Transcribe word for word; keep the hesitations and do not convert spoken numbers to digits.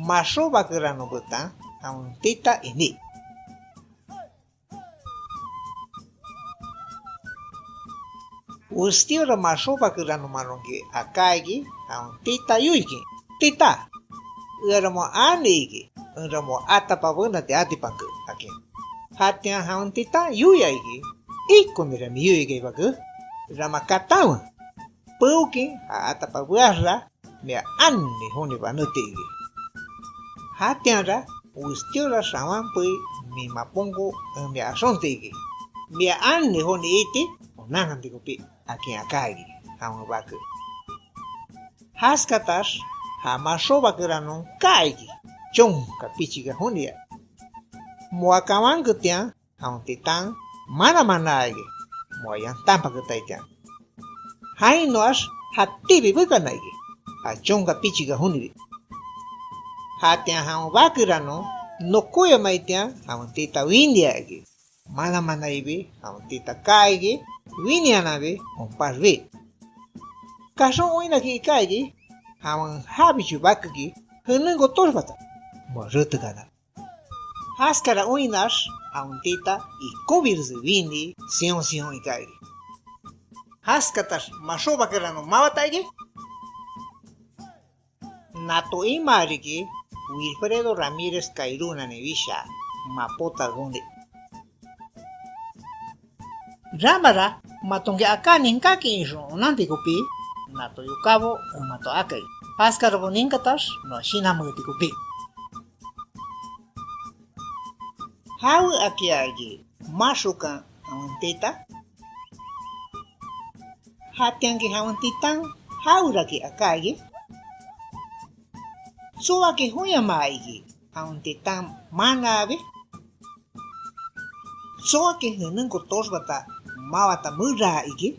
maxó bakeranon betan jawen tita iní. Westíora maxó bakeranomaronki aká iki, jawen tita yoikin: "Tita, eara moa ani iki, enra moa atapa benati atipanke", akin. Jatian jawen tita yoia iki: "Ikonira min yoiai bake, rama katanwe. Peokin ja atapa beaxra, mia ani joni baneti iki". Jatianra westíora xawan pei min maponko en mia axonti iki, mia ani joni iti onankanti kopí, akin aká iki jawen bake. Jaskatax ja maxó bakeranon kaa iki, chonka pichika jonia. Moa kawanketian, jawen titan mana manaa iki, moa yantanpaketaitian. Jainoax jatíbi bekana iki, ja chonka pichika jonibi. Jatian jawen bakeranon nokóyamaitian, jawen tita winia iki. Mana manaibi jawen tita kaa iki, winiananbi onpaxbi. Kaxon oinnakin iká iki, jawen jabicho bakeki jenenko toxbata, moa retekana. Jaskara oinnax, jawen tita ikonbiresi wini sion sion iká iki. Jaskatax maxó bakeranon mawata iki. Nato imaa riki Wilfredo Ramírez Cairunanin wishaa, mapota joni. Ramara matonki aká ninkákin ixon onanti kopí, nato yokábo en mato akai, jaskarabo ninkatax noa shinanmeeti kopí. Jawe akia iki maxokan jawen tita? Jatianki jawen titan jaweraki aká iki? Tsoaki joyamaa iki jawen titan manaabi? Tsoaki jenenko toxbata mawata meraa iki?